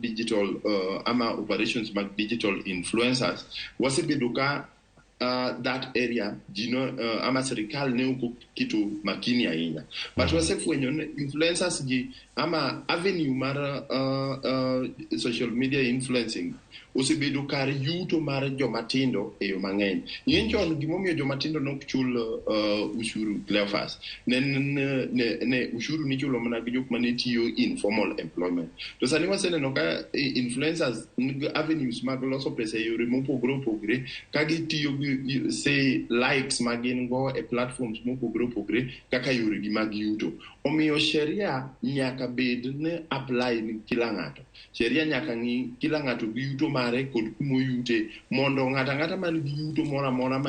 Digital ama operations mag digital influencers wasebedo ka that area ji no, ama sirikal ne ok oketo makini ahinya, but wasefwenyo ni influencers gi ama avenue mar social media influencing osebedo kar yuto mar jomatindo e yo mang'eny. Ing'e chon gimomiyo jomatindo nok chul ushuru, Cleophas, ne ushuru nichulo mana gi jok mane tiyo informal employment. To sani waseneno ka influencers nigi avenues mag loso pesa e yore mopogore opogore ka gitiyo gi, say, likes ma gin go e platforms mopogore opogore kaka yoregi mag yuto. Omiyo sheria nyaka bed ni apply ni kila ng'ato. Sheria nyaka ng'i kila ng'ato gi yuto mare kod kumoyute mondo ng'ato ang'ata man gi yuto moro amora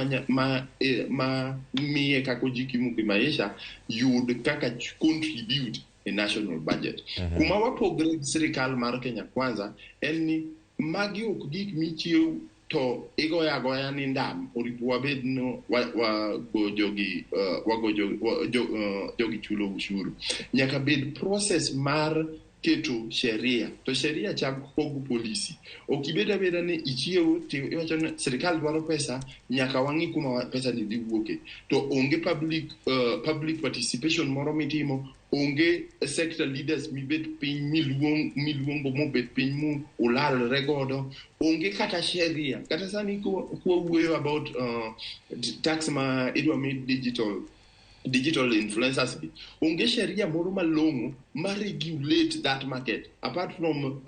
ma miye kaka ojikimu kimaisha yud kaka contribute e national budget. Kuma wapogre gi sirikal mar Kenya Kwanza en ni magi ok gik michiew to igoyo agoya ni ndam oripo wabed no wago jogi wago jogi chulo ushuru. Nyaka bed process mar keto sheria, to sheria chako gi policy. Ok ibed abeda ni ichiew to iwacho ni sirikal dwaro pesa, nyaka wang'i kuma pesa ni dhi wuoke, to onge public participation moro mitimo, onge sector leaders mibet piny miluongo mobet piny mu ulalre godo, onge kata sheria. Kata sani kwawuoyo about tax ma idwa mi digital influencers gi, onge sheria moro malong'o ma regulate that market apart from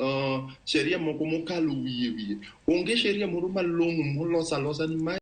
sheria moko mokalo wiye wiye. Onge sheria moro malong'o molos alosa ni ma